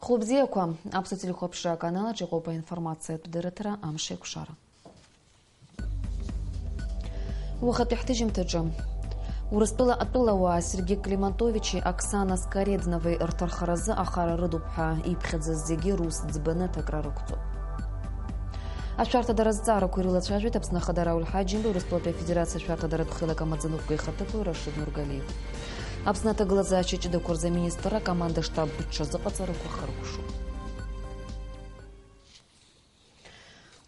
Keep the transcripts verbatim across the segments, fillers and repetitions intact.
Хәы бзиақәа, Аԥсуа телехәаԥшра аканалаҿ иҟоуп аинформациатә дырраҭара Амшеикәшара. Уахатәи ҳҭыжьымҭаҿы. Урыстәыла атәылауаа Сергеи Климантовичи Оксана Скоредновеи рҭархаразы ахара рыдуп ҳәа иԥхьаӡаз зегьы рус ӡбаны аҭакра рықәҵоуп. Ашәарҭадара азҵаарақәа ирылацәажәеит Аԥсны Ахада Рауль Ҳаџьымба, Урыстәылатәи Афедерациа ашәарҭадаратә хеилак амаӡаныҟәгаҩ ихаҭыԥуаҩ Рашид Нургалиев. Аԥсны аҭагылазаашьа ҷыдақәа рзы аминистр акоманда штаб ҽазыҟаҵарақәа ахыркәшоуп.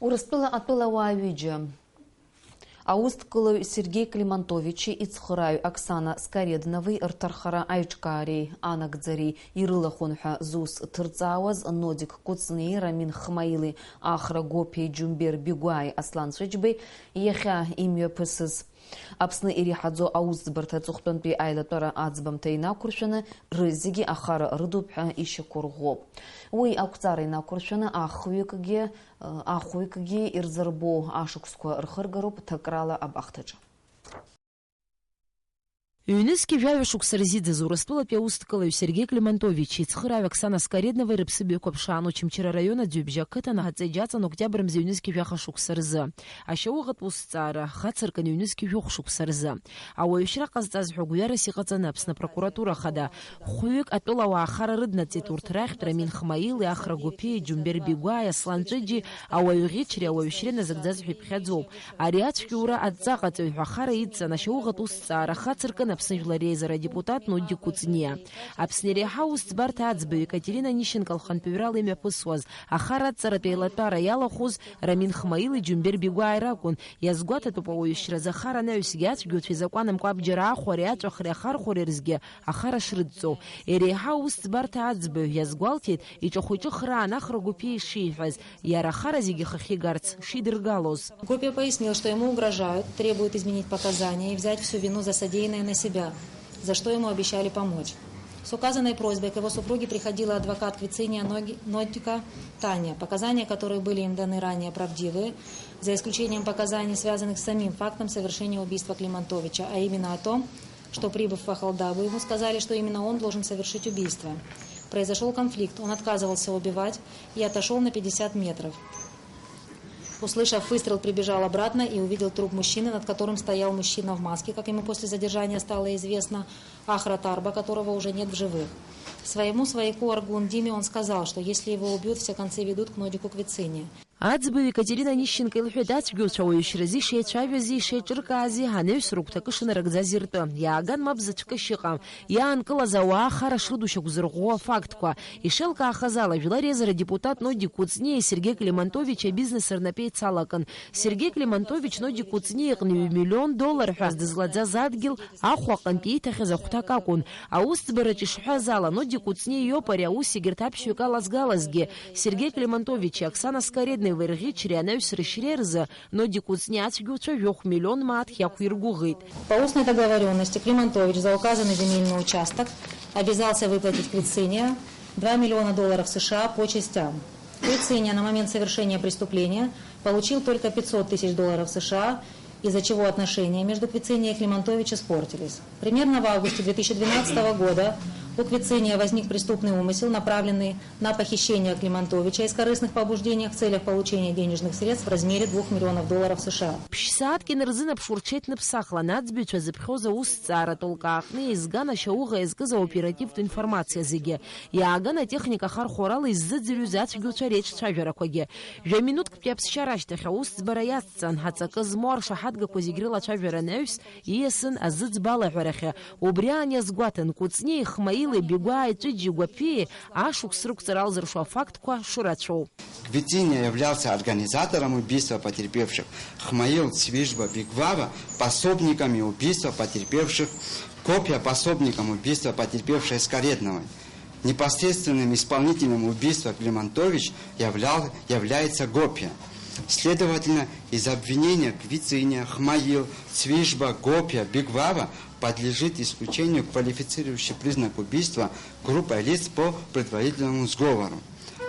Урыстәыла атәылауаа ҩыџьа, аусҭкылаҩ Сергеи Климантовичи ицхырааҩ Оксана Скоредновеи рҭархара аиҿкаареи анагӡареи ирылахәын ҳәа зус ҭырҵаауаз Нодик Кәыҵниеи Рамин Хмаили, Ахра Гопиеи Џьумбер Бигәааи Аслан Ҵәыџьбеи иахьа имҩаԥысыз Аԥсны иреиҳаӡоу аусӡбарҭа аҵыхәтәантәи аилатәара аӡбамҭа инақәыршәаны, рызегьы ахара рыдуп ҳәа ишьақәырӷәӷәоуп. Уи ақәҵара инақәыршәаны ахҩыкгьы, ахәҩыкгьы ирзырбо ашықәсқәа рхыргароуп ҭакрала абахҭаҿы. Ҩнызқьи жәаҩа шықәса рзиӡаз Урыстәылатәи аусҭкылаҩ Сергеи Климантович ицхырааҩ Оксана Скоредновеи рыԥсыбаҩқәа ԥшаан Очамчыра араион Аӡҩыбжьа ақыҭан аҵеиџь аҵан октиабр мза ҩнызқьи жәаха шықәса рзы. Ашьауӷатә усҭҵаара хацыркын ҩнызқьи жәохә шықәса рзы. Ауаҩшьра ҟазҵаз ҳәа гәҩарас иҟаҵаны Аԥсны апрокуратура хада. Хәҩык атәылауаа ахара рыднаҵеит, урҭ рахьтә Рамин Хмаили, Ахра Гопиеи, Џьумбер Бигәааи, Аслан Ҵәыџьи, ауаҩ ӷьычреи ауаҩшьреи назыгӡаз ҳәа иԥхьаӡоуп. Ари ацәгьоура адҵаҟаҵаҩ ҳәа ахара идҵан ашьауӷатә усҭҵаара хацыркын Аԥсны Жәлар Реизара адепутат Нодик Кәыҵниа. Аԥсны иреиҳау усӡбарҭа аӡбаҩ Екатерина Онищенко лхантәаҩрала имҩаԥысуаз, ахара адҵаратә еилатәара иалахәыз Рамин Хмаили Џьумбер Бигәааи ракәын, иазгәаҭатәуп ауаҩшьразы ахара анаҩсгьы ацәгьоуцәа изакәан амкәа абџьар аахәареи аҵәахреи ахархәареи рзгьы ахара шрыдҵоу. Иреиҳау усӡбарҭа аӡбаҩ иазгәалҭеит, иҿахәы-иҿыхраан Ахра Гопиа ишиҳәаз, иара ахара зегьы ихахьы игарц шидыргалоз. Гопиа пояснил, что ему угрожают, требуют изменить показания и взять всю вину за содеянное на себя, за что ему обещали помочь. С указанной просьбой к его супруге приходила адвокат Квициния Ноги-, Нодика Таня, показания которой были им даны ранее правдивые, за исключением показаний, связанных с самим фактом совершения убийства Климантовича, а именно о том, что, прибыв в Ахалдабу, ему сказали, что именно он должен совершить убийство. Произошёл конфликт, он отказывался убивать и отошёл на пятьдесят метров. Услышав выстрел, прибежал обратно и увидел труп мужчины, над которым стоял мужчина в маске, как ему после задержания стало известно, Ахра Тарба, которого уже нет в живых. Своему свояку Аргун Диме он сказал, что если его убьют, все концы ведут к Нодику Квицине. Аӡбаҩ Екатерина Онищенко илҳәеит, ацәгьоуцәа ауаҩшьразы ишеицәажәази ишеиҿыркаази, анаҩс рыгәҭакы шынарыгӡази ртәы. Иааган мап заҵәык шыҟам, иаанкылаз ауаа ахара шрыду шьақәзырӷәӷәо афактқәа. Ишеилкаахаз ала, Жәлар Реизара адепутат Нодик Кәыҵниеи Сергеи Климантович абизнес рнапы еицалакын. Сергеи Климантович Нодик Кәыҵниа иҟны ҩ-миллион доллар ҳәа дызлаӡаз адгьыл ахәа аҟынтә ииҭахьаз ахәҭак акәын. Аусӡбараҿ ишҳәаз ала, Нодик Кәыҵниа иоуп ари аус егьырҭ аԥшьҩык алазгалазгьы. Сергеи Климантовичи Оксана Скоредновеи рӷьычреи анаҩс рышьреи рзы Нодик Кәыҵниа ацәгьоуцәа жәохә миллион мааҭ иақәиргәыӷит. По устной договорённости Климантович за указанный земельный участок обязался выплатить Квициния два миллиона долларов С Ш А по частям. Квициния на момент совершения преступления получил только пятьсот тысяч долларов С Ш А, из-за чего отношения между Квицинией и Климантович испортились. Примерно в августе две тысячи двенадцатого года у Квициния возник преступный умысел, направленный на похищение Климантовича из корыстных побуждений в целях получения денежных средств в размере двух миллионов долларов С Ш А. Ԥшь-сааҭк инарзынаԥшуа рҽеиҭныԥсахлан, аӡбаҩцәа зыԥхьоз аусҭҵааратә лкаахны еизган ашьауӷа иазкыз аоперативтә информациа зегьы. Иааган атехника ахархәарала иззыӡырҩыз ацәгьоуцәа реиҿцәажәарақәагьы. Жәа-минуҭктәи аԥсшьара ашьҭахь аусӡбара иацҵан, аҵакы змоу аршаҳаҭгақәа зегь рылацәажәара анаҩс, ииасын азыӡбалаҳәарахьы. Убри аан иазгәаҭан Кәыҵниеи Хмаили Бигәааи Ҵәыџьи Гәаԥиеи ашықәс рықәҵара алзыршо афактқәа шырацәоу. Квициния являлся организатором убийства потерпевших, Хмаил, Цвижба, Бигвава пособниками убийства потерпевших, Гопья пособником убийства потерпевшей Скоредновой. Непосредственным исполнителем убийства Климантович являл-, является Гопья. Следовательно, из обвинения Квициния, Хмаил, Цвижба, Гопья, Бигвава подлежит исключению квалифицирующий признак убийства группой лиц по предварительному сговору.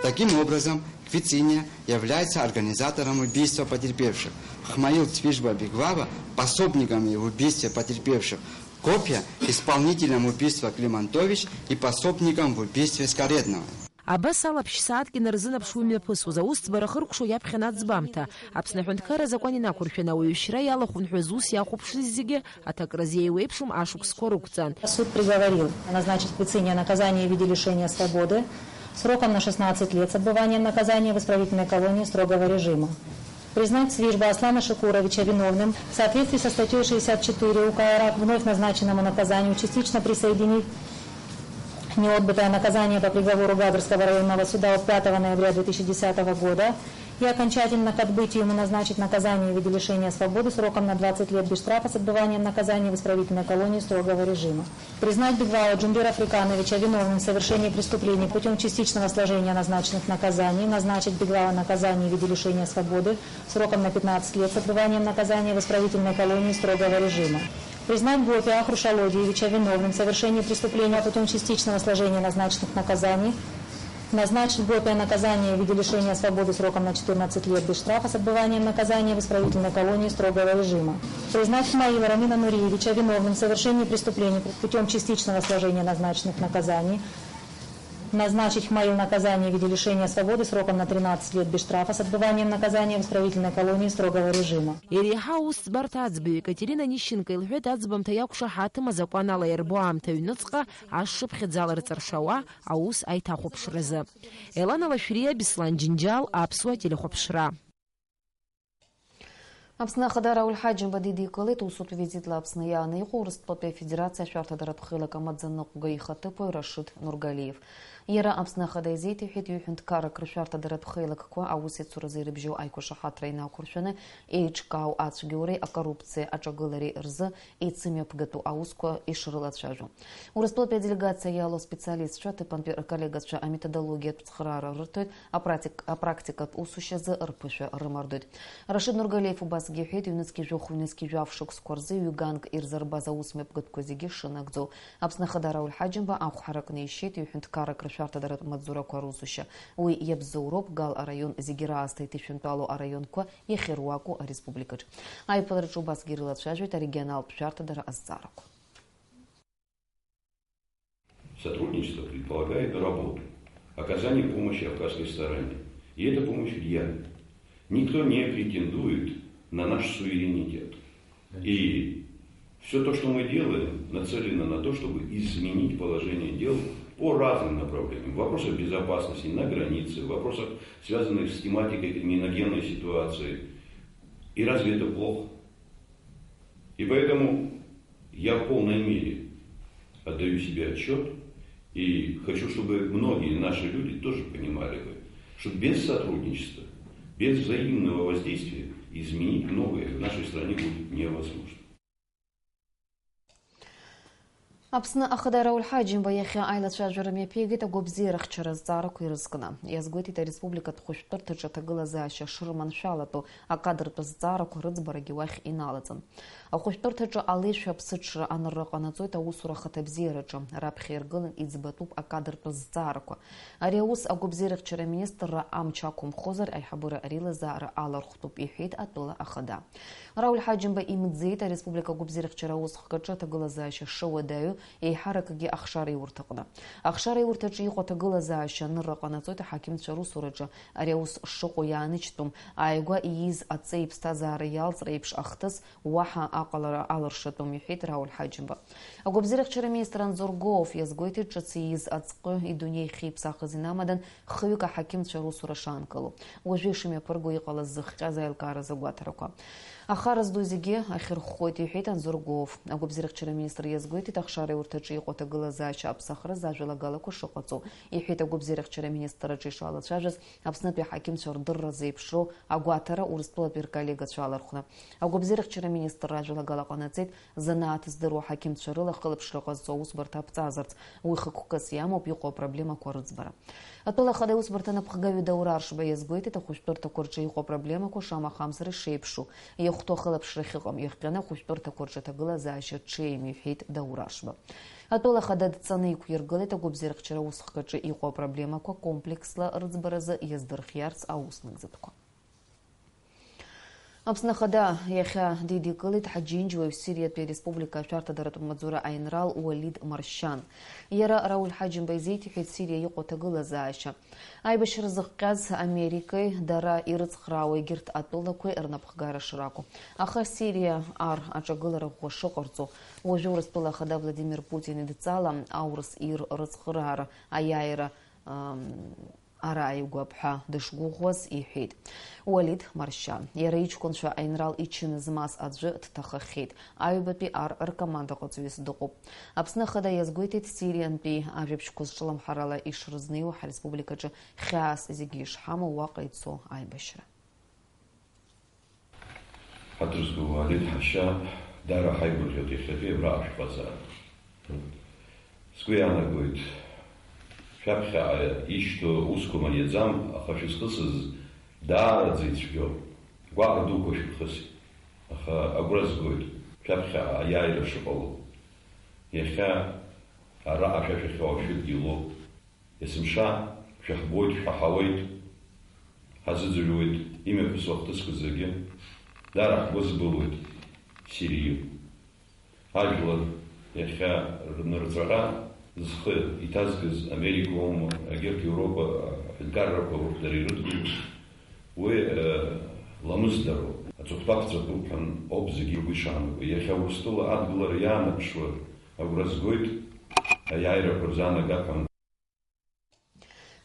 Таким образом, Квициния является организатором убийства потерпевших, Хмаил, Цвижба, Бигвава пособниками в убийстве потерпевших, Гопья исполнителем убийства Климантович и пособником в убийстве Скоредновой. Абас ала ԥшь-сааҭк инарзынаԥшуа имҩаԥысуаз аусӡбара ахыркәшо иаԥхьан аӡбамҭа. Аԥсны аҳәынҭқарра азакәан инақәыршәаны ауаҩы ишьра иалахәын ҳәа зус иахәаԥшыз зегьы аҭакразы еиуеиԥшым ашықәсқәа рықәҵан. Суд приговорил назначить Квицыне наказание в виде лишения свободы сроком на шестнадцать лет с отбыванием наказания в исправительной колонии строгого режима. Признать Цвижба Аслана Шакуровича виновным в соответствии со статьей шестьдесят четыре УК РАК вновь назначенному наказанию, частично присоединить неотбытое наказание по приговору Гагрского районного суда от пятого ноября две тысячи десятого года и окончательно к отбытию ему назначить наказание в виде лишения свободы сроком на двадцать лет без штрафа с отбыванием наказания в исправительной колонии строгого режима. Признать Беглала Джумбира Африкановича виновным в совершении преступлений путём частичного сложения назначенных наказаний, назначить Беглала наказание в виде лишения свободы сроком на пятнадцать лет с отбыванием наказания в исправительной колонии строгого режима. Признать Гопи Ахру Шалодиевича виновным в совершении преступления путём частичного сложения назначенных наказаний, назначить Гопи наказание в виде лишения свободы сроком на четырнадцать лет без штрафа с отбыванием наказания в исправительной колонии строгого режима. Признать Хмаила Рамина Нуриевича виновным в совершении преступления путём частичного сложения назначенных наказаний, назначить Хмаил наказание в виде лишения свободы сроком на тринадцать лет без штрафа с отбыванием наказания в исправительной колонии строгого режима. Иреиҳа аусӡбарҭа аӡбаҩ Екатерина Нищенко илҳәеит, аӡбамҭа иақәшаҳаҭым азакәан ала иарбоу аамҭа аҩныҵҟа ашшыԥхьыӡ аларҵар шауа аус аиҭахәаԥшразы. Елана Лашәриа, Беслан Џьынџьал, Аԥсуа телехәаԥшра. Аԥсны Ахада Рауль Ҳаџьымба дидикылеит усутә визитла Аԥсны иааны иҟоу Урыстәылатәи Афедерациа ашәарҭадаратә хеилак амаӡаныҟәгаҩ ихаҭыԥуаҩ Рашид Нургалиев. Иара Аԥсны Ахада изеиҭеиҳәеит, ҩ-ҳәынҭқаррак рышәарҭадаратә хеилакқәа аус ицуразы ирыбжьоу аиқәшаҳаҭра инақәыршәаны еиҿкаау ацәгьоуреи акоррупциа аҿагылареи рзы еицымҩаԥгатәу аусқәа ишрылацәажәо. Урыстәылатәи аделегациа иалоу аспециалистцәа, аҭыԥантәи рколлегацәа аметодологиатә цхыраара рырҭоит, апратик-, апрактикатә усушьазы рԥышәа рымардоит. Рашид Нургалиев убасгьы иҳәеит, ҩнызқьи жәохә, ҩнызқьи жәаф шықәсқәа рзы ҩганк ирзырбаз аусмҩаԥгатәқәа зегьы шынагӡоу. Аԥсны Ахада Рауль Ҳаџьымба ахә ҳаракны ишьеит ҩ-ҳәынҭқаррак рышәарҭадаратә маҵзурақәа русушьа. Уи иабзоуроуп, Гал араион зегьы раасҭа иҭышәынтәалоу араионқәа иахьыруаку ареспубликаҿ. Аиԥылараҿы убасгьы ирылацәажәоит арегионалтә шәарҭадара азҵаарақәа. Сотрудничество предполагает работу, оказание помощи абхазской стороне. И эта помощь реальна. Никто не претендует на наш суверенитет. И всё то, что мы делаем, нацелено на то, чтобы изменить положение дел по разным направлениям. В вопросах безопасности на границе, в вопросах, связанных с тематикой криминогенной ситуации. И разве это плохо? И поэтому я в полной мере отдаю себе отчёт и хочу, чтобы многие наши люди тоже понимали бы, что без сотрудничества, без взаимного воздействия изменить многое в нашей стране будет невозможно. Аԥсны Ахада Рауль Ҳаџьымба иахьа аилацәажәара мҩаԥигеит агәабзиарахьчара азҵаарақәа ирызкны. Иазгәеиҭеит, ареспубликатә хәышәтәырҭаҿы аҭагылазаашьа шрыманшәалатәу акадртә азҵаарақәа рыӡбарагьы уахь иналаҵан. Ахәышәтәырҭаҿы алеишәа аԥсыҽра анырра ҟанаҵоит аусура ахаҭабзиараҿы, раԥхьа иргылан иӡбатәуп акадртә азҵаарақәа. Ари аус агәабзиарахьчара аминистрра амч ақәымхозар, аиҳабыра реилазаара алархәтәуп, иҳәеит атәыла ахада. Рауль Ҳаџьымба имӡеит ареспублика агәабзиарахьчара аусхкаҿы аҭагылазаашьа шыуадаҩу, еиҳаракгьы ахшареиурҭаҟны. Ахшареиурҭаҿы иҟоу аҭагылазаашьа анырра ҟанаҵоит аҳақьымцәа русураҿы ари аус шыҟоу иааныжьтәым, ааигәа ииз аҵеи иԥсҭазаара иалҵра еиԥш ахҭыс уаҳа аҟалара алыршатәым, иҳәеит Рауль Ҳаџьымба. Агәабзиарахьчара аминистр Анзор Гоов иазгәеиҭеит, ҿыц ииз аҵҟы идунеи ахьиԥсахыз инамадан, хҩык аҳақьымцәа русура шаанкылоу, уажәы ишымҩаԥырго иҟалаз зыхҟьаз аилкааразы агәаҭарақәа. Ахара зду зегьы ахьырхәхоит, иҳәеит Анзор Гоов. Агәабзиарахьчара аминистр иазгәеиҭеит, ахшареиурҭаҿы иҟоу аҭагылазаашьа аԥсахраз ажәалагалақәа шыҟаҵоу. Иҳәеит, агәабзиарахьчара аминистрраҿы ишалацәажәаз Аԥснытәи аҳақьымцәа рдырра зеиԥшроу агәаҭара Урыстәылатәи рколлегацәа алархәны. Агәабзиарахьчара аминистрра ажәалагала ҟанаҵеит, занааҭ здыруа аҳақьымцәа рыла ахылаԥшра ҟазҵо аусбарҭа аԥҵазарц, уи хықәкыс иамоуп иҟоу апроблемақәа рыӡбара. Атәыла ахада аусбарҭа анапхгаҩы Даур Аршба иазгәеиҭеит, ахәышәтәырҭақәа рҿы иҟоу апроблемақәа шамахамзар ишеиԥшу, иахәҭоу ахылаԥшра ахьыҟам иахҟьаны ахәышәтәырҭақәа рҿы аҭагылазаашьа ҽеим, иҳәеит Даур Аршба. Атәыла ахада дҵаны иқәиргылеит агәабзиарахьчара аусхкаҿы иҟоу апроблемақәа комплексла рыӡбаразы иаздырхиарц аус нагӡатәқәа. Аԥсны Ахада иахьа дидикылеит ҳџьынџьуаҩ Сириатәи ареспублика ашәарҭадаратә маҵзура аинрал Уалид Маршьан. Иара Рауль Ҳаџьымба изеиҭеиҳәеит Сириа иҟоу аҭагылазаашьа. Аибашьра зыхҟьаз Америкеи дара ирыцхраауа егьырҭ атәылақәеи рнапхгара шракәу. Аха Сириа ар аҿагылара ӷәӷәа шыҟарҵо, уажәы Урыстәыла Ахада Владимир Путин идҵала аурыс ир рыцхраара аиааира, ам, ара ааигәап ҳәа дышгәыӷуаз иҳәеит Уалид Маршьан. Иара иҷкәынцәа аинрал ичын змаз аӡәы дҭахахьеит. Аҩбатәи ар ркомандаҟаҵаҩыс дыҟоуп. Аԥсны Ахада иазгәеиҭеит, Сириантәи ажәабжьқәа зҿлымҳарала ишрызнеиуа ҳареспубликаҿы хьаас зегьы ишҳамоу уаҟа ицо аибашьра. Ҳаҭыр зқәу Уалид ҳашьа, даара ҳаигәырӷьоит иахьатәи абраҟа шәҟазаара. Сгәы иаанагоит, шәаԥхьаҟа ишьҭоу усқәа мариаӡам, аха шәызхысыз даараӡа ицәгьоуп. Гәаҟра дуқәа шәырхысит, аха агәра згоит, шәаԥхьаҟа аиааира шыҟало. Иахьа араҟа шәа шәахьоу ашәыргьы лоуп. Есымша шәаҳбоит, шәҳаҳауеит, ҳазыӡырҩуеит имҩаԥысуа ахҭысқәа зегьы. Даара ҳгәы збылуеит Сириа. Ажәлар иахьа рнырҵәара зхы иҭазкыз Америка аума, егьырҭ Европа аҳәынҭқаррақәа урҭ дара ирыдгылоит. Уи, э, ламысдароуп. Аҵыхәтәа ԥҵәатәуп ҳәа ауп зегьы ргәы ишаанаго. Иахьа Урыстәыла адгылара иаанаԥшуа агәра згоит, аиааирақәа рзаанагап ҳәа.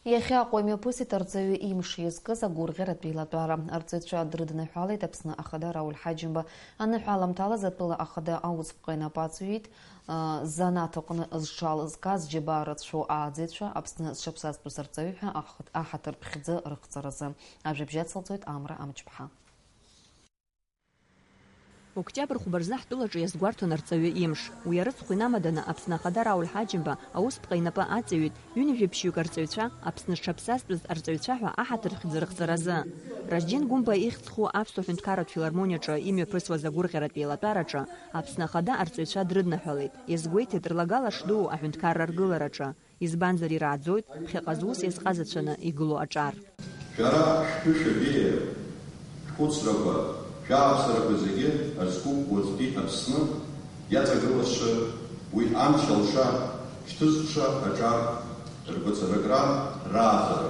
Иахьа Аҟәа имҩаԥысит арҵаҩы имш иазкыз агәырӷьаратә еилатәара. Арҵаҩцәа дрыдныҳәалеит Аԥсны Ахада Рауль Ҳаџьымба. Аныҳәа аламҭалаз атәыла Ахада аусԥҟа инапы аҵҩит, а, занааҭ аҟны зҽалызкааз џьабаа рацәоу ааӡаҩцәа Аԥсны зҽаԥсазтәыз арҵаҩы ҳәа ахаҭ-, аҳаҭыртә хьӡы рыхҵаразы. Ажәабжь ацылҵоит Амра Амҷԥҳа. Октиабр хәба рзы ҳтәылаҿы иазгәарҭон арҵаҩы имш. Уи арыцхә инамаданы Аԥсны Ахада Рауль Ҳаџьымба аусԥҟа инапы аҵаҩит ҩынҩажәи ԥшьҩык арҵаҩцәа, Аԥсны зҽаԥсазтәыз арҵаҩцәа ҳәа аҳаҭыр хьӡы рыхҵаразы. Раџьен Гәымба ихьӡ зху аԥсуа ҳәынҭқарратә филармониаҿы имҩаԥысуаз агәырӷьаратә еилатәараҿы Аԥсны Ахада арҵаҩцәа дрыдныҳәалеит, иазгәеиҭеит рлагала шдуу аҳәынҭқарра аргылараҿы. Избанзар, ирааӡоит ԥхьаҟа зус иазҟазацәаны игылоу аҿар. Шәара шәтәы шәабеиа, шәхәыцрақәа, шәааԥсарақәа зегьы азкуп уаҵәтәи Аԥсны иаҵагылаша уи амч алша, шьҭызхша аҿар ргәаҵаракра рааӡара.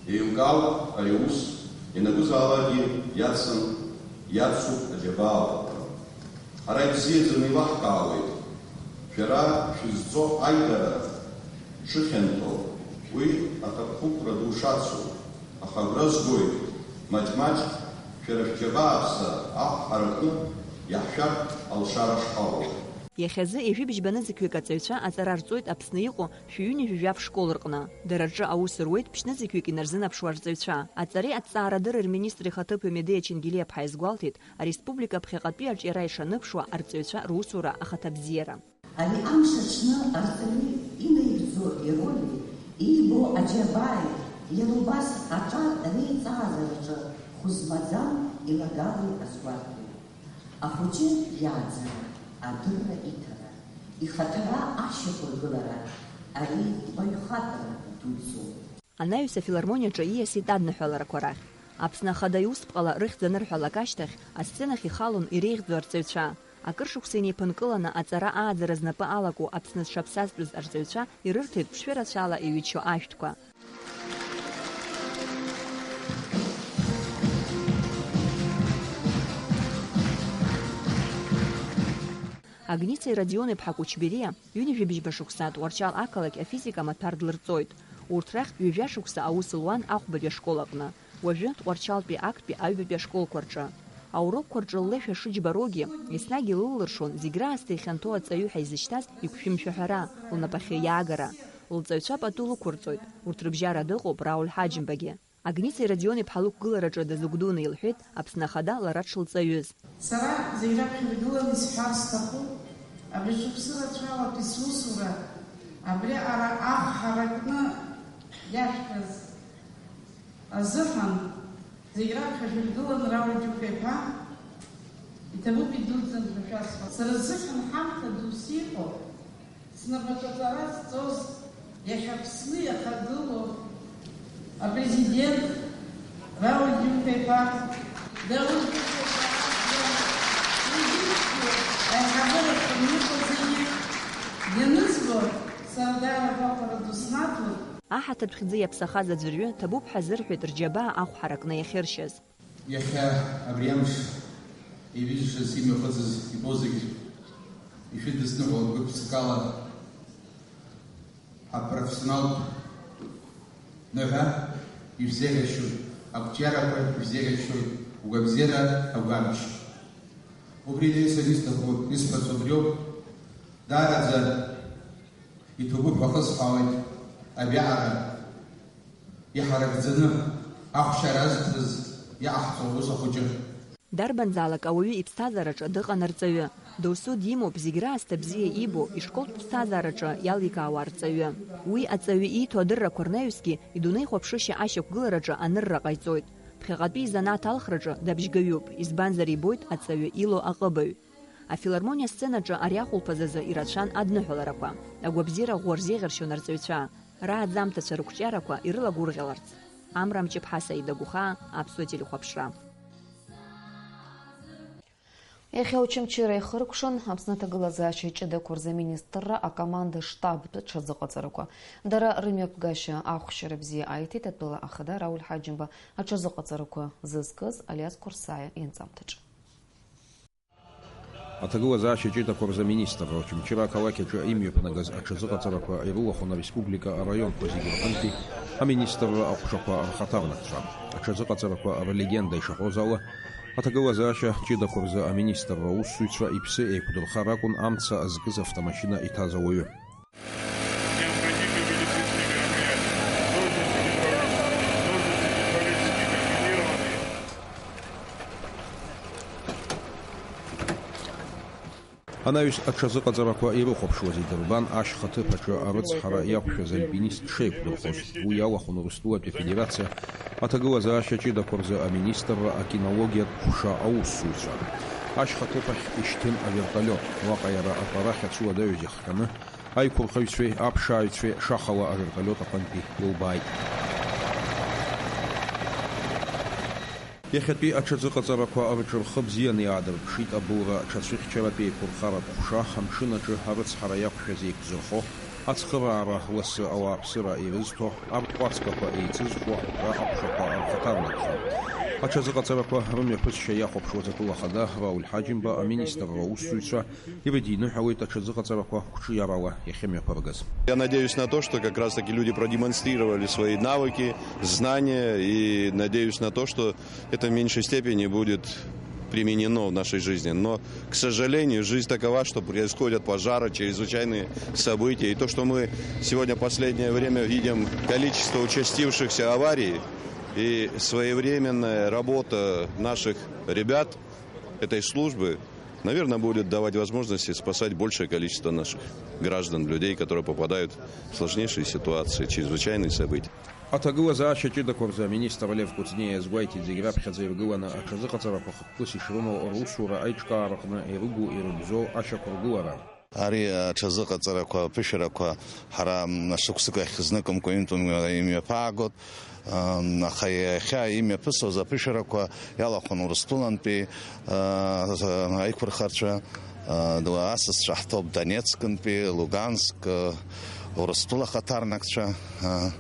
Еилкаауп ари аус, ианакәызаалакгьы иацын, иацуп аџьабаала. Ҳара ибзиаӡаны еилаҳкаауеит, шәара шәызҵо аидара шыхьанҭоу, уи аҭакԥхықәра ду шацу, аха агәра згоит, маҷ-маҷ шәара шәџьабаа аԥса аҳ ҳаракны иаҳшәартә алшара шҳауа. Иахьазы ҩажәи бжьба нызқьҩык аҵаҩцәа аҵара рҵоит Аԥсны иҟоу шәи ҩынҩажәи жәаф школ рҟны. Дара рҿы аус руеит ԥшьнызқьҩык инарзынаԥшуа арҵаҩцәа. Аҵареи аҭҵаарадырреи рминистр ихаҭыԥуаҩ Медеиа Чингелиаԥҳа иазгәалҭеит, ареспублика ԥхьаҟатәи аҿиара ишаныԥшуа арҵаҩцәа русура ахаҭабзиара. Ари амш аҽны арҵаҩы инаигӡо ироли, иибо аџьабааи, иара убас аҿар реиҵааӡараҿы хәы змаӡам илагалоу азгәарҭоит. Ахәыҷы иааӡара, адырра иҭара, ихаҭара ашьақәыргылара, ари баҩхатәра дуӡӡоуп. Анаҩс афилармониаҿы ииасит адныҳәаларақәа рахь. Аԥсны Ахада иусԥҟала рыхьӡ анырҳәалак ашьҭахь, асценахь ихалон иреиӷьӡоу арҵаҩцәа. Акыр шықәса инеиԥынкыланы аҵара ааӡара знапы алаку Аԥсны зҽаԥсазтәыз арҵаҩцәа ирырҭеит ԥшшәы рацәала иҩыччо ашәҭқәа. Агницеи Родион-иԥҳа Кучбериа ҩынҩажәи бжьба шықәса Тҟәарчал ақалақь афизика амаҭәар длырҵоит. Урҭ рахьтә ҩажәа шықәса аус луан ахәбатәи ашкол аҟны, уажәы Тҟәарчалтәи актәи аҩбатәи ашколқәа рҿы. Аурокқәа рҿы ллеишәа шыџьбароугьы, еснагь илылыршон зегь раасҭа ихьанҭоу аҵаҩы ҳәа изышьҭаз иқәшәымшәаҳәара, лнапахьы иаагара. Лҵаҩцәа пату лықәырҵоит, урҭ рыбжьара дыҟоуп Рауль Ҳаџьымбагьы. Агницеи Родион-иԥҳа лықәгылараҿы дазыгәдуны илҳәеит Аԥсны Ахада лара дшылҵаҩыз. Сара зегь раԥхьа иргыланы исҳәар сҭахуп, абри шықәсы рацәалатәи сусура, абри ара ахә ҳаракны иашәҭаз азыҳәан, зегь раԥхьа шәыргыланы Рауль Џьука-иԥа, иҭабуп идуӡӡан ҳәа шәасҳәап. Сара сзыҳәан ҳамҭа дус иҟоуп, снапаҿы аҵара зҵоз, иахьа Аԥсны иахагылоу апрезидент Рауль Џьука-иԥа. Даур Георгиевич, аиҳабыра хымҩыҟа зегьы ианызго, Сардар агәахәара ду снаҭоит. Аҳаҭыртә хьӡы иаԥсахаз аӡәырҩы ҭабуп ҳәа азырҳәеит рџьабаа ахә ҳаракны иахьыршьыз. Иахьа абри амш еивижәшаз имҩахыҵыз ибо зегь ишәыдысныҳәалан гәык-ԥсыкала. Апрофессионалтә ныҳәа ишәзеиӷьасшьоит, ақәҿиарақәа ишәзеиӷьасшьоит, угәабзиара агәамч. Убри инаҩсан исҭаху, исҳәац убриоуп. Даараӡа иҭабуп ҳәа ахысҳәаауеит абиаҟара иҳаракӡаны ахәшьара азҭаз иҟаҳҵо аус ахәыҷы. Дарбанзаалак ауаҩы иԥсҭазаараҿы дыҟан арҵаҩы. Досу димоуп зегь раасҭа бзиа ибо, ишколтә ԥсҭазаараҿы иаликаауа арҵаҩы. Уи аҵаҩы ииҭо адыррақәа рнаҩсгьы идунеихәаԥшышьа ашьақәгылараҿы анырра ҟаиҵоит. Ԥхьаҟатәи изанааҭ алхраҿы дабжьгаҩуп, избанзар ибоит аҵаҩы илоу аҟыбаҩ. Афилармониа асценаҿы ари ахәылԥаз азы ирацәан адныҳәаларақәа. Агәабзиара ӷәӷәа рзеиӷьаршьон арҵаҩцәа. Рааӡамҭацәа рықәҿиарақәа ирылагәырӷьаларц. Амра Мҷыԥҳа, Саида Гәхаа, Аԥсуа телехәаԥшра. Иахьа Очамчыра ихыркәшан Аԥсны аҭагылазаашьа ҷыдақәа рзы аминистрра акоманда штабтә ҽазыҟаҵарақәа. Дара рымҩаԥгашьа ахәшьара бзиа аиҭеит атәыла ахада Рауль Ҳаџьымба аҽазыҟаҵарақәа зызкыз Алиас Қәырсаиа ианҵамҭаҿы. Аҭагылазаашьа ҷыдақәа рзы аминистрра Очамчыра ақалақь аҿы имҩаԥнагаз аҽазыҟаҵарақәа ирылахәын ареспублика араионқәа зегьы рҟынтәи аминистрра аҟәшақәа рхаҭарнакцәа. Аҽазыҟаҵарақәа рлегенда ишаҳәоз ала, аҭагылазаашьа ҷыдақәа рзы аминистрра аусзуҩцәа иԥсы еиқәдырхар акәын амца зкыз автомашьына иҭаз ауаҩы. Необходимые медицинские мероприятия должен будет провести, должен будет провести комбинированный. Анаҩс аҽазыҟаҵарақәа ирыхәаԥшуаз идырбан ашьха ҭыԥ аҿы арыцҳара иақәшәаз альпинист дшеиқәдырхоз. Уи иалахәын Урыстәылатәи Афедерациа аҭагылазаашьа ҷыдақәа рзы аминистрра акинологиатә ҟәша аусзуҩцәа. Ашьха ҭыԥ ахь ишьҭын аверталиот. Уаҟа иара атәарахь ацәыуадаҩыз ихҟьаны, аиқәырхаҩцәеи аԥшааҩцәеи шахала аверталиот аҟынтәи илбааит. Иахьатәи аҽазыҟаҵарақәа рҿы рхы бзианы иаадырԥшит абылра ҽацәыхьчаратә еиқәырхаратә ҟәша, амшын аҿы арыцҳара иақәшәаз еиқәзырхо, ацхыраара лассы ауааԥсыра ирызҭо, арҭ ҟәацгақәа еицызхуа аҳәра аҟәшақәа рхаҭарнакцәа. Аҽазыҟаҵарақәа рымҩаԥысшьа иахәаԥшуаз атәыла ахада Рауль Ҳаџьымба аминистрра аусзуҩцәа ирыдиныҳәалеит аҽазыҟаҵарақәа қәҿиарала иахьымҩаԥыргаз. Я надеюсь на то, что как раз-таки люди продемонстрировали свои навыки, знания, и надеюсь на то, что это в меньшей степени будет применено в нашей жизни. Но, к сожалению, жизнь такова, что происходят пожары, чрезвычайные события. И то, что мы сегодня последнее время видим количество участившихся аварий и своевременная работа наших ребят этой службы, наверное, будет давать возможности спасать большее количество наших граждан, людей, которые попадают в сложнейшие ситуации, чрезвычайные события. Аҭагылазаашьа ҷыдақәа рзы аминистр Лев Кәыҵниа иазгәеиҭеит, зегь раԥхьаӡа иргыланы аҽазыҟаҵарақәа хықәкыс ишрымоу русура аиҿкаараҟны ирыгу-ирыбзоу ашьақәыргылара. Ари аҽазыҟаҵарақәа, аԥышәарақәа ҳара, м, шықәсык ахь зныкымкәа ҩынтәымкәа имҩаԥаагоит, м, аха иахьа имҩаԥысуаз аԥышәарақәа иалахәын Урыстәылантәи, а, аиқәырхарцәа, а, ду-, асасцәа ҳҭоуп Донецкынтәи, Луганск, а, Урыстәыла хаҭарнакцәа, а,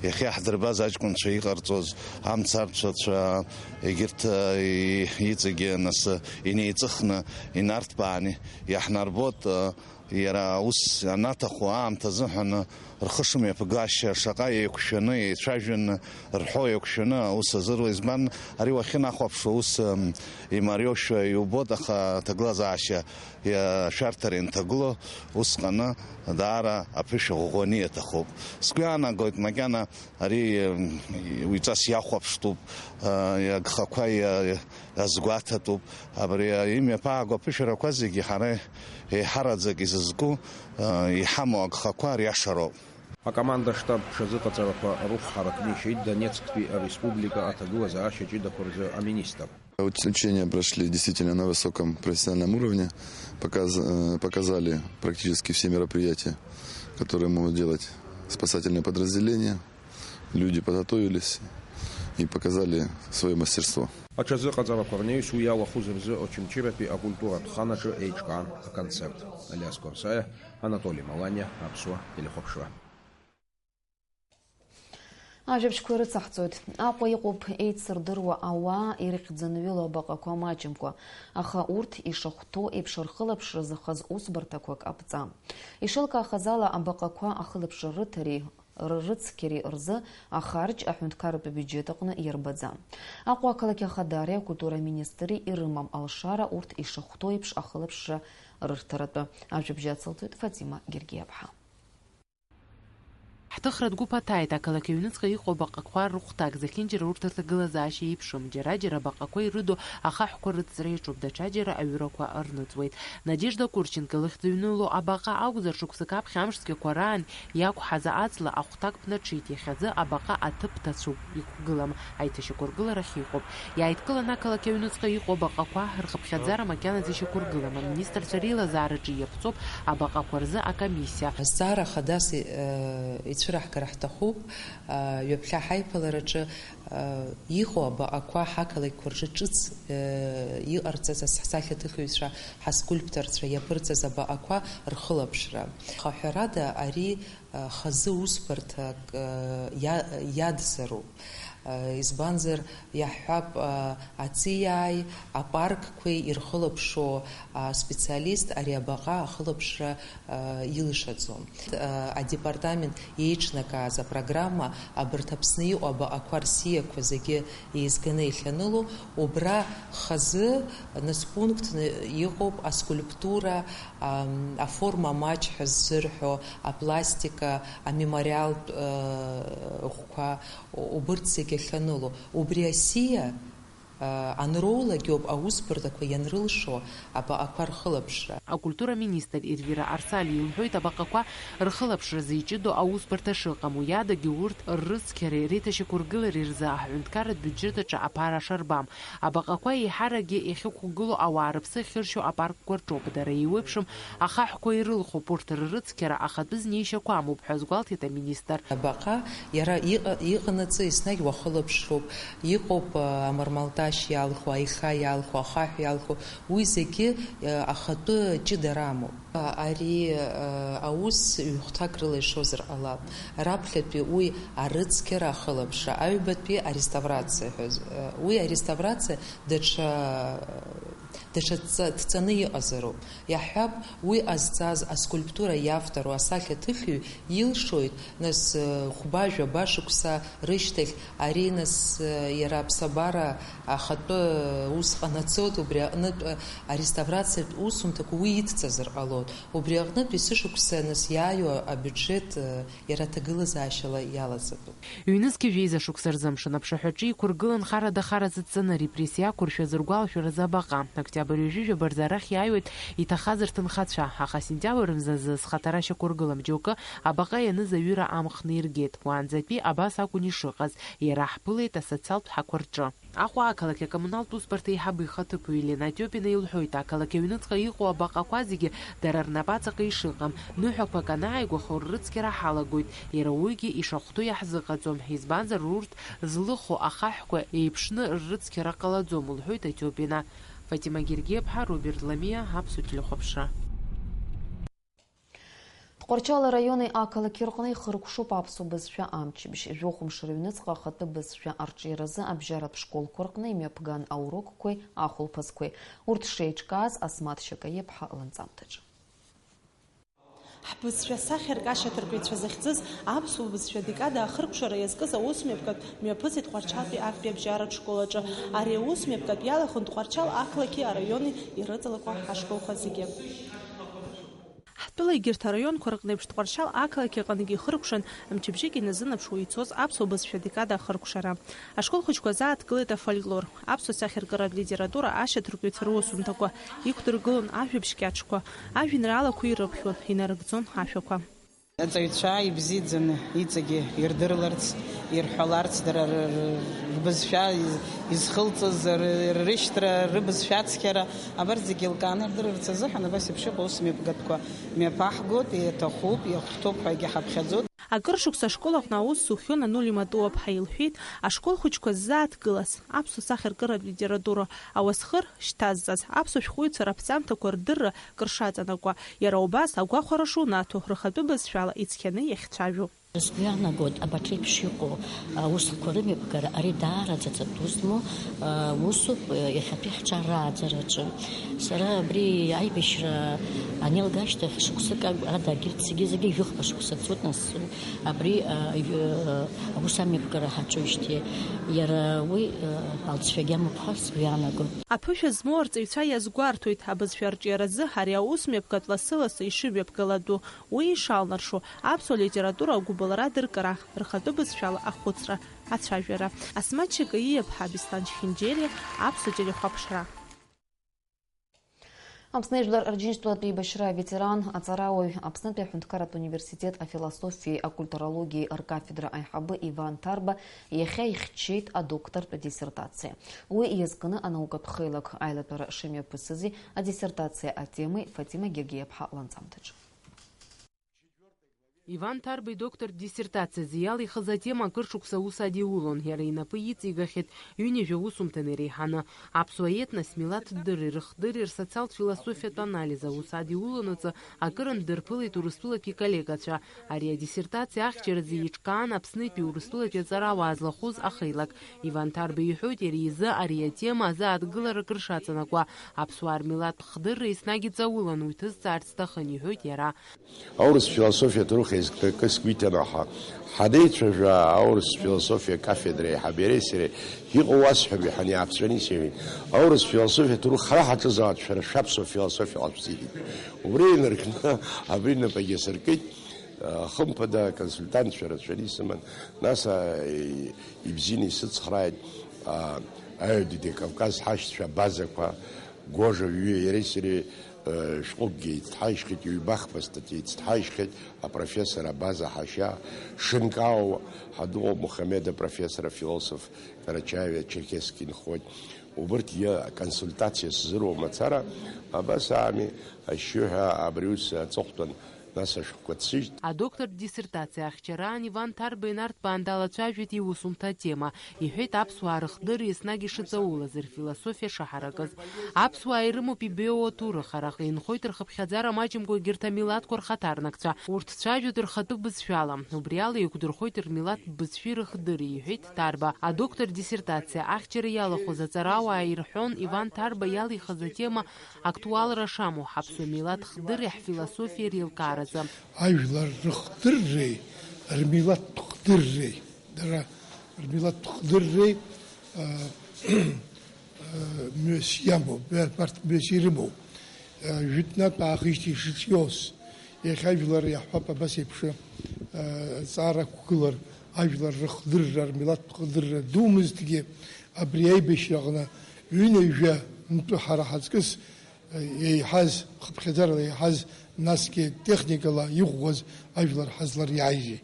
иахьа иаҳдырбаз аҷкәынцәа иҟарҵоз, амцарцәацәа, егьырҭ, а, и-, иҵегьы нас инеиҵыхны, инарҭбааны, иаҳнарбоит, а, иара аус анаҭаху аамҭа азыҳәан рхы шымҩаԥгашьа, шаҟа еиқәшәаны, еицәажәаны, рҳәо еиқәшәаны аус азыруа, избан, ари уахьынахәаԥшуа ус, м, имариоушәа иубоит, аха аҭагылазаашьа, иа-, шәарҭара инҭагыло, усҟаны даара аԥышәа ӷәӷәаны иаҭахуп. Сгәы иаанагоит, макьана ари, м, уаҩҵас иахәаԥштәуп, а, агхақәа иа-, азгәаҭатәуп. Абри имҩаԥааго аԥышәарақәа зегьы ҳара еиҳараӡак изызку, а, иҳамоу агхақәа ариашароуп. Акоманда штаб ҽазыҟаҵарақәа рыхә ҳаракны ишьеит Донецктәи ареспублика аҭагылазаашьа ҷыдақәа рзы аминистр. Уч-, учения прошли действительно на высоком профессиональном уровне, показ-, э, показали практически все мероприятия, которые могут делать спасательные подразделения. Люди подготовились, И показали свое мастерство. Аҽазыҟаҵарақәа рнаҩс уи иалахәыз рзы Очамчыратәи акультуратә хан аҿы еиҿкаан аконцерт. Алиас Корсаиа, Анатоли Маланиа, Аԥсуа телехәаԥшра. Ажәабжьқәа ирыцаҳҵоит. Аҟәа иҟоуп еицырдыруа ауаа ирыхьӡынҩыло абаҟақәа маҷымкәа, аха урҭ ишахәҭоу еиԥш рхылаԥшра зыхаз усбарҭақәак ҟаԥҵа. Ишеилкаахаз ала, абаҟақәа ахылаԥшра рыҭареи рырыцқьареи рзы ахарџь аҳәынҭқарратә биуџьет аҟны иарбаӡам. Аҟәа ақалақь ахадареи акультура аминистрреи ирымам алшара урҭ ишахәҭоу еиԥш ахылаԥшра рырҭаратәы. Ажәабжь ацылҵоит Фатима Гергиаԥҳа. Ҳҭыхратә гәыԥ аҭааит, ақалақь аҩныҵҟа иҟоу абаҟақәа рыхәҭак зехьынџьара урҭ рҭагылазаашьа еиԥшым, џьара-џьара абаҟақәа ирыду ахаҳәқәа рыҵҵра иаҿуп, даҽаџьара аҩрақәа рныҵуеит. Надежда Курченко лыхьӡ зыҩнылоу абаҟа акәзар, шықәсык аԥхьа амш цәгьақәа раан иақәҳаз аҵла ахәҭак ԥнаҽит, иахьазы абаҟа аҭыԥ ҭацәуп, иқәгылам, аиҭашьақәыргыларахь иҟоуп. Иааидкыланы ақалақь аҩныҵҟа иҟоу абаҟақәа рхыԥхьаӡара макьаназы ишьақәыргылам, аминистрцәа реилазаараҿы иаԥҵоуп абаҟақәа рзы акомиссиа. Азҵаара хадас, э, ицәыраҳгар ҳҭахуп, э, ҩаԥхьа ҳаиԥылараҿы, э, иҟоу абаҟақәа ҳақалақьқәа рҿы ҿыц, э, иҟарҵаз ас-, ҳсахьаҭыхҩцәа, ҳаскульпторцәа иаԥырҵаз абаҟақәа рхылаԥшра. Аха ҳәарада, ари хазы усбарҭак иа-, иадзароуп. Избанзар, иаҳҳәап, аҵиааи апаркқәеи ирхылаԥшуа специалист ари абаҟа ахылаԥшра илшаӡом. Адепартамент еиҿнакааз апрограмма абарҭ Аԥсны иҟоу абаҟақәа рсиақәа зегьы еизганы иахьаныло, убра хазы нас пунктны иҟоуп аскульптура, аформа маҷ ҳәа ззырҳәо, апластика, амемориалтә ӷәқәа, убырҭ зегьы ахьаныло. Убри асиа анроулак иоуп аусбарҭақәа ианрылшо абаҟақәа рхылаԥшра. Акультура министр Эрвира Арсали илҳәоит, абаҟақәа рхылаԥшразы иҷыдоу аусбарҭа шыҟам, уи адагьы урҭ ррыцқьареи реиҭашьақәыргылареи рзы аҳәынҭқарратә биуџьет аҿы аԥара шарбам. Абаҟақәа еиҳаракгьы иахьықәгылоу ауаа рыԥсы ахьыршьо апаркқәа рҿоуп, дара еиуеиԥшым ахаҳәқәа ирылхуп, урҭ ррыцқьара ахатәы знеишьақәа амоуп ҳәа азгәалҭеит аминистр. Абаҟа иара иҟа-, иҟанаҵы еснагь уахылаԥшроуп, иҟоуп, а, амармалташь иалху, аиха иалху, ахаҳә иалху, уи зегьы, а, ахатәы ҷыдара амоуп. Ари, а, аус ҩ-хәҭак рыла ишозар ҟалап. Раԥхьатәи уи арыцқьара ахылаԥшра, аҩбатәи ареставрациа ҳәа з-, а, уи ареставрациа даҽа, даҽа дҵа-, дҵаны иҟазароуп. Иаҳҳәап, уи ҟазҵаз аскульптура иавтору асахьаҭыхҩы илшоит, нас, хәба-жәаба шықәса рышьҭахь ари, нас, иара аԥсабара ахатәы ус ҟанаҵоит, убри аҟнытә ареставрациатә усумҭақәа уи идҵазар ҟалоит. Убри аҟнытә есышықәса, нас, иааиуа абиуџьет иара аҭагылазаашьала иалаҵатәуп. Ҩнызқьи жәеиза шықәса рзы амшын аԥшаҳәаҿы иқәыргылан харада-хара зыдҵаны арепрессиа ақәыршәаз ргәалашәаразы абаҟа. Октиабр ҩажәижәаба рзы арахь иааиуеит иҭахаз рҭынхацәа, аха сентиабр мзазы зхаҭара шьақәыргылам џьоукы абаҟа ианыз аҩыра амхны иргеит. Уаанӡатәи абас акәын ишыҟаз, иара ҳԥылеит асоциалтә ҳақәа рҿы. Аҟәа ақалақь акоммуналтә усбарҭа аиҳабы ихаҭыԥуаҩ Елена Тиопина илҳәоит, ақалақь аҩныҵҟа иҟоу абаҟақәа зегьы дара рнапаҵаҟа ишыҟам. Ныҳәақәак анааигәахо ррыцқьара ҳалагоит, иара уигьы ишахәҭоу иаҳзыҟаҵом, избанзар урҭ злыху ахаҳәқәа еиԥшны ррыцқьара ҟалаӡом, лҳәоит Атиопина. Фатима Гергиаԥҳа, Роберт Ламиа, Аԥсуа телехәаԥшра. Тҟәарчал араиони ақалақьи рҟны ихыркәшоуп аԥсуа бызшәа амчыбжь. Жәохә мшы рыҩныҵҟа ахатәы бызшәа арҿиаразы абжьаратә школқәа рҟны имҩаԥган аурокқәеи ахәылԥазқәеи. Урҭ шеиҿкааз Асмаҭ Шьакаиаԥҳа ланҵамҭаҿы. Ҳбызшәа сахьарк ашьаҭаркҩцәа захьӡыз аԥсуа бызшәа адекада ахыркәшара иазкыз аусмҩаԥгатә мҩаԥысит Тҟәарчалтәи актәи абжьаратә школ аҿы. Ари аусмҩаԥгатә иалахәын Тҟәарчал ақалақьи араиони ирыҵалақәа ашколқәа зегьы. Ҳтәыла егьырҭ араионқәа рҟны еиԥш Тҟәарчал ақалақь аҟынгьы ихыркәшан, мчыбжьык иназынаԥшуа ицоз аԥсуа бызшәа адекада ахыркәшара. Ашкол хәыҷқәа азааҭгылеит афольклор, аԥсуа сахьаркыратә литература ашьаҭаркҩцәа русумҭақәа, иқәдыргылон ажәабжь кьаҿқәа, ажәеинраалақәа ирыԥхьон, инарыгӡон ашәақәа. Аҵаҩцәа ибзиаӡаны иҵегьы ирдырларц, ирҳәаларц, дара р-, р-, рбызшәа из-, изхылҵыз, р-, рышьҭра, рыбызшәа ацқьара, абарҭ зегьы еилкааны ирдырырц азыҳәан абас еиԥш иҟоу ус мҩаԥгатәқәа мҩаԥаҳгоит, иаҭахуп, иахәҭоуп ҳәагьы ҳаԥхьаӡоит. Акыр шықәса ашкол аҟны аус зухьоу Нанули Матуаԥҳа илҳәеит, ашкол хәыҷқәа ззааҭгылаз, аԥсуа сахьаркыратә литература ауасхыр шьҭазҵаз, аԥсуа шәҟәыҩҩцәа раԥҵамҭақәа рдырра кыр шаҵанакуа, иара убас агәахәара шунаҭо, рхатәы бызшәала ицқьаны иахьцәажәо. Сгәы иаанагоит, абарҭ реиԥш иҟоу аусқәа рымҩаԥгара, ари даараӡа ҵатәы змоу аусуп иахьатәи ҳҿар рааӡараҿы. Сара абри аибашьра анеилга ашьҭахь шықәсык ак-, ада агьырҭ зегьы-зегьы жәохәба шықәса ҵуеит, нас абри, а, ҩ-, аус амҩаԥгара ҳаҿуижьҭеи, иара уи, а, алҵшәагьы амоуп ҳәа сгәы иаанагоит. Аԥышәа змоу арҵаҩцәа иазгәарҭоит, абызшәа арҿиаразы ари аус мҩаԥгатә лассы-лассы ишымҩаԥгалатәу, уи ишалнаршо, аԥсуа литература агәыбылра адыркара, рхатәы бызшәала ахәыцра, ацәажәара. Асмаҭ Шьакаиа-ԥҳа, Беслан Чхинџьери, Аԥсуа телехәаԥшра. Аԥсны Жәлар Рџьынџьтәылатә еибашьра аветеран, аҵарауаҩ, Аԥснытәи аҳәынҭқарратә университет афилософиеи акультурологиеи ркафедра аиҳабы Иван Ҭарба иахьа ихьчеит адоктортә диссертациа. Уи иазкны анаукатә хеилак аилатәара шымҩаԥысызи адиссертациа атемеи Фатима Гергиаԥҳа ланҵамҭаҿы. Иван Ҭарба идоктортә диссертациазы иалихыз атема акыр шықәса аус адиулон, иара инапы иҵигахьеит ҩынҩажәа усумҭан иреиҳаны. Аԥсуа етнос, милаҭ дырреи рыхдырреи рсоциалтә философиатә анализ аус адиулонаҵы акыр ндырԥылеит Урыстәылатәи иколлегацәа. Ари адиссертациа ахьчаразы еиҿкаан Аԥснытәи Урыстәылатәи аҵарауаа злахәыз ахеилак. Иван Ҭарба иҳәоит, иара изы ари атема азааҭгылара акыр шаҵанакуа, аԥсуаа рмилаҭтә хдырра еснагь иҵаулан, уи ҭызҵаарц сҭахын, иҳәоит иара. Аурыс философиа ҭоурых еизыктәы акы сгәы иҭанаҳа, ҳанеицәажәа, аурыс философиа кафедра аиҳаб иареи сареи иҟоу уасҳәап, иҳан иааԥҵәаны исеиҳәеит. Аурыс философиа ҭоурых ҳара ҳаҿызаауеит, шәара шәаԥсуа философиа ҟашәҵеит. Убри инаркны абри напагьы асыркит, хымԥада, аконсультантцәа рацәаны исыман, нас, а, и-, ибзианы исыцхрааит, а, аҩадыдеи Кавказ ҳашьцәа абазақәа, Гожа ҩы иареи сареи, э, шәҟәыкгьы еицҭҳаижьхьеит, ҩба-хԥа статиа еицҭҳаижьхьеит, апрофессор Абаза ҳашьа, Шынкао, ҳадыҟоуп Мухамеда профессор, афилософ, Карачаевиа Черкесск инхоит. Убырҭ аконсультациа сзыруа мацара, абас аами, ашьшьыҳәа абри ус аҵыхәтәан, нас ашәҟәқәа ҭсыжьт. Адоктортә диссертациа ахьчараан Иван Ҭарба инарҭбаан далацәажәеит иусумҭа атема. Иҳәеит, аԥсуаа рыхдырра еснагь ишыҵаулаз, рфилософиа шаҳаракыз. Аԥсуаа ирымоуп ибеиоу аҭоурых, араҟа инхоит рхыԥхьаӡара маҷымкәа егьырҭ амилаҭқәа рхаҭарнакцәа. Урҭ цәажәоит рхатәы бызшәала. Убри ала иқәдырхоит рмилаҭтә бызшәеи рыхдырреи, иҳәеит Ҭарба. Адоктортә диссертациа ахьчара иалахәыз аҵарауаа ирҳәон Иван Ҭарба иалихыз атема актуалра шамоу ҳаԥсуа милаҭ хдырреи ҳфилософиеи реилкааразы. Ажәлар рыхдырреи рмилаҭтә хдырреи, дара рмилаҭтә хдырреи, а, а, мҩас иамоуп, убарҭ мҩас ирымоуп. А, жәытәнатә аахижьҭеи шыҿиоз, иахьа жәлар иаҳҳәап абас еиԥш, а, аҵара ақәгылар, ажәлар рыхдырра, рмилаҭтә хдырра думызҭгьы, абри аибашьраҟны ҩынҩажәа нтәы ҳара ҳаҵкыс еиҳаз, хыԥхьаӡарала еиҳаз, насгьы техникала иӷәӷәаз ажәлар ҳазлариааижьеит.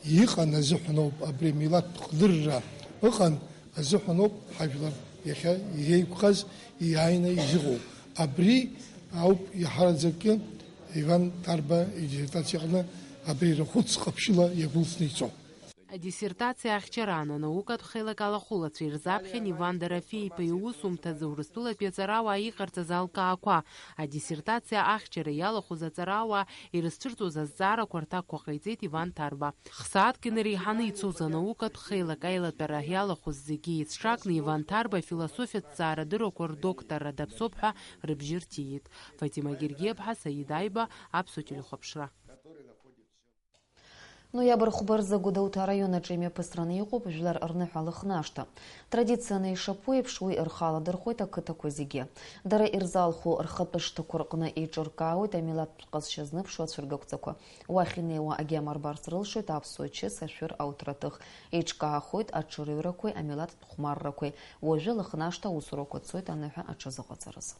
Иҟан азыҳәаноуп абри амилаҭтә хдырра, ыҟан азыҳәаноуп ҳажәлар иахьа иреиқәхаз, иааины изыҟоу. Абри ауп иаҳараӡакгьы Иван Ҭарба идиссертациаҟны абри рахәыц ҟаԥшьыла иагәылсны ицо. Адиссертациа ахьчараан анаукатә хеилак алахәылацәа ирзаԥхьан Иван Дорофеи-иԥа иусумҭазы Урыстәылатәи аҵарауаа иҟарҵаз алкаақәа. Адиссертациа ахьчара иалахәыз аҵарауаа ирызцәырҵуаз азҵаарақәа рҭакқәа ҟаиҵеит Иван Ҭарба. Хсааҭк инареиҳаны ицоз анаукатә хеилак аилатәара иалахәыз зегьы еицҿакны Иван Ҭарба афилософиатә ҭҵаарадыррақәа рдокторра даԥсоуп ҳәа рыбжьы рҭиит. Фатима Гергиаԥҳа, Саид Аиба, Аԥсуа телехәаԥшра. Ноиабр хәба рзы Гәдоуҭа араион аҿы имҩаԥысраны иҟоуп жәлар рныҳәа Лыхнашҭа. Традицианы ишаԥу еиԥш, уи рхы аладырхәоит ақыҭақәа зегьы. Дара ирзалху рхатәы шҭақәа рҟны еиҿыркаауеит амилаҭтә ҟазшьа зныԥшуа ацәыргақәҵақәа. Уахь инеиуа агьама рбарц рылшоит аԥсуа чыс, ашәыр, ауҭраҭых. Еиҿкаахоит аҽырыҩрақәеи амилаҭтә хәмаррақәеи. Уажәы Лыхнашҭа аусурақәа цоит аныҳәа аҽазыҟаҵаразы.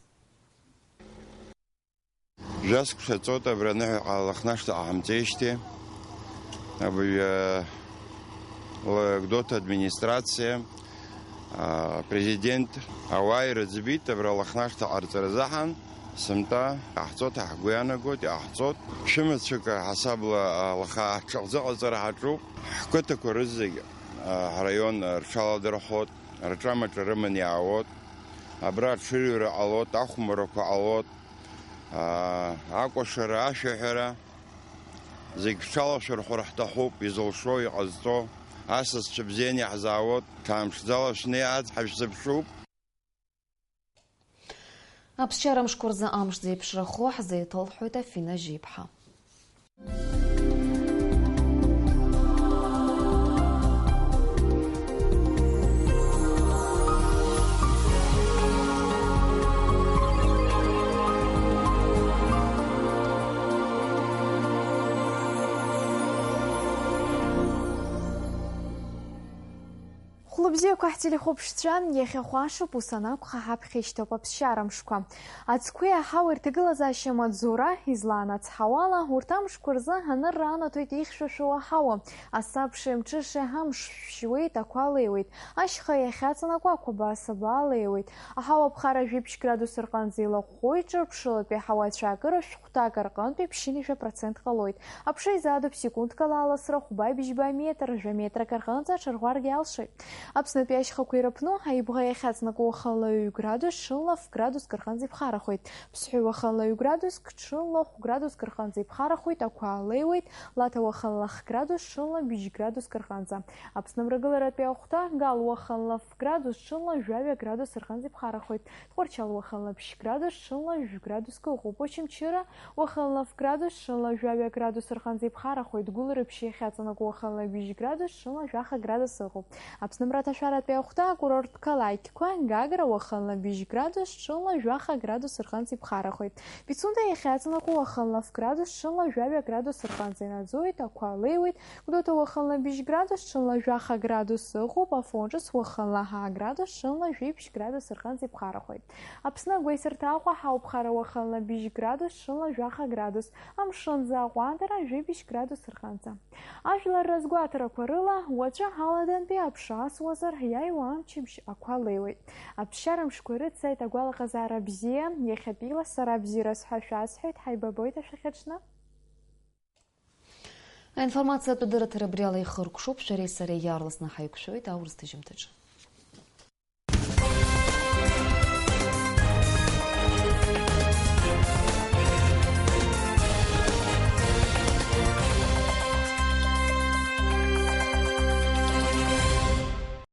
Жәа-сықәса ҵуеит абра аныҳәаҟа Лыхнашҭа ҟаҳамҵеижьҭеи. Абри, э, лгәдоуҭа администрациа, а, апрезидент ауаа ирыӡбеит абра Лыхнашҭа ҟарҵаразы ҳан, сынтәа иҟаҳҵоит, ҳгәы иаанагоит, иҟаҳҵоит. Шәымацәак ҳасабла, а, лаха ҽа ҟаҵара ҳаҿуп. Ҳқыҭақәа рызегь, а, ҳраион рҽаладырхәоит, рҿамаҿа рыманы иаауеит. Абра аҽырҩра ҟалоит, ахәмаррақәа ҟалоит, а, акәашара, ашәаҳәара. Зегь шәҽалашәырхәыр ҳҭахуп, изылшо, иҟазҵо, асасцәа бзианы иаҳзаауеит, ҭаамԥшӡала шәнеи аӡ ҳашәзыԥшуп. Аԥсшьара мшқәа рзы амш зеиԥшрахо ҳзеиҭалҳәоит Афина Жьеиԥҳа. Хәлыбзиақәа ҳтелехәаԥшцәа, иахьа хәашоуп, ус анакәха, ҳаԥхьа ишьҭоуп аԥсшьара мшқәа. Аӡқәеи аҳауеи рҭагылазаашьа маҵзура, излаанацҳауала, урҭ амшқәа рзы анырра анаҭоит ихьшәашәоу аҳауа. Асабшеи амҽышеи амш шәшьуеит, ақәа леиуеит. Ашьха иахьаҵанакуа ақәабаа-сабаа леиуеит. Аҳауа аԥхара жәиԥшь градус рҟынӡа илаӷәӷәоит, ҿырԥшылатәи аҳауа ацәаакыра шәҟәҭак рҟынтәи ԥшьынҩажәа процент ҟалоит. Аԥша изаадуп секундкала аласра хәба-бжьба метр, жәа метрак рҟынӡа аҽарӷәӷәаргьы алшоит. Аԥснытәи ашьхақәа ирыԥну, аибӷа иахьаҵанакуа уахынла ҩ градус, ҽынла ф градуск рҟынӡа иԥхарахоит. Ԥсҳәы уахынла ҩ градуск, ҽынла хә градуск рҟынӡа иԥхарахоит, ақәа леиуеит, Лаҭа уахынла х градус, ҽынла бжь градуск рҟынӡа. Аԥсны амрагыларатәи ахәҭа, Гал уахынла ф градус, ҽынла жәаҩа градус рҟынӡа иԥхарахоит. Тҟәарчал уахынла ԥшь градус, ҽынла жәә градуск ыҟоуп. Очамчыра уахынла ф градус, ҽынла жәаҩа градус рҟынӡа иԥхарахоит. Гәылрыԥшь иахьаҵанакуа уахынла бжь градус, ҽынла жәаха градус ыҟоуп. Аԥсны амраҭашәаратәи ахәҭа, акурорттә қалақьқәа, Гагра уахынла бжь градус, ҽынла жәаха градус рҟынӡа иԥхарахоит. Пицунда иахьаҵанакуа уахынла ф градус, ҽынла жәаҩа градус рҟынӡа инаӡоит, ақәа леиуеит. Гәдоуҭа уахынла бжь градус, ҽынла жәаха градус ыҟоуп. Афон ҿыц уахынла ҳа градус, ҽынла жәибжь градус рҟынӡа иԥхарахоит. Аԥсны агәеисырҭа Аҟәа ҳауԥхара уахынла бжь градус, ҽынла жәаха градус, амшын аӡы аҟәандара жәибжь градус рҟынӡа. Ажәлар разгәаҭарақәа рыла, уаҵәы аладантәи аԥша асуазар, иааиуа амчыбжь ақәа леиуеит. Аԥсшьара мшқәа ирыццааит агәалаҟазаара бзиа, иахьатәиала сара бзиара сҳәа шәасҳәеит, ҳаибабоит ашәахьаҽны. Аинформациатә дырраҭара абри ала ихыркәшоуп, шәареи сареи иаарласны ҳаиқәшәоит аурыс ҭыжьымҭаҿы.